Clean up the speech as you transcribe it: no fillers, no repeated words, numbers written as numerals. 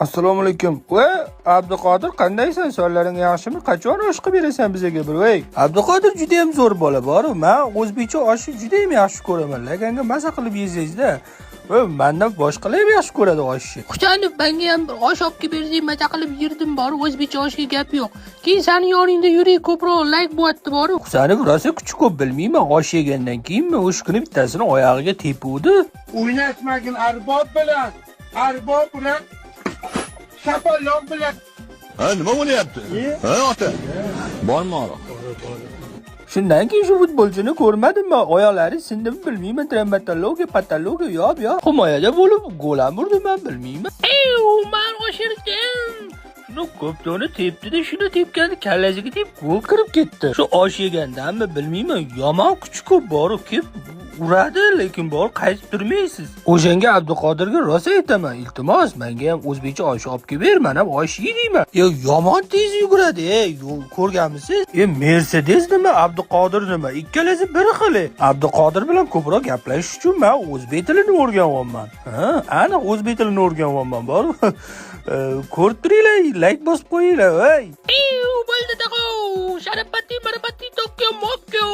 Assalomu alaykum. Va Abduqodir, qandaysan? Sonlaring yaxshimi? Qachon osh qilib berasan bizga bir, voy? Abduqodir juda ham zo'r bola bor. Men o'zbekcha oshni juda ham yaxshi ko'raman. Laganga maza qilib yesangizda. Va mendan boshqalar ham yaxshi ko'radi oshni. Husanov, menga ham bir osh olib kelib bersang, maza qilib yerdim bor. O'zbekcha oshga gap yo'q. Keyin sani yoningda yurak ko'proq layk bo'lyapti boru. Husanov rosa kuchi ko'p, bilmayman, osh yegandan keyinmi, o'sha kuni bittasini oyog'iga tepuvdi. O'ynashmagin arbob bilan, arbob bilan, shapaloq bilan. Ha, nima bo'lyapti? Ha, ota. Bormi aroq? Shundan keyin shu futbolchini ko'rmadim man. Oyoqlari sindimi, bilmayman, travmatologiya, patologiya, yo'q, yo'q. Himoyada bo'lib gol ham urdi, man bilmayman. Ey, man oshirdim. Shuni ko'ptoni tepdida, shuni tepganda kallasiga tep gol kirib ketdi. Shu osh yegandanmi, bilmayman, yomon kuchi ko'p boru, kelib uradi, lekin bor qaytib turmaysiz. O'shanga Abduqodirga rosa aytaman, iltimos, menga ham o'zbekcha osh olib kelib ber, men ham osh yeyman. Yo, yomon tez yuguradi, ey, ko'rganmisiz? E, Mercedes nima, Abduqodir nima? Ikkalasi bir xil. Abduqodir bilan ko'proq gaplashish uchun men o'zbek tilini o'rganyapman. Ha, aniq o'zbek tilini o'rganyapman, bor. Ko'rib turinglar, layk bosib qo'yinglar, voy. Ey, bo'ldi tag'o. Sharapati, marapati, Tokio, Mokio.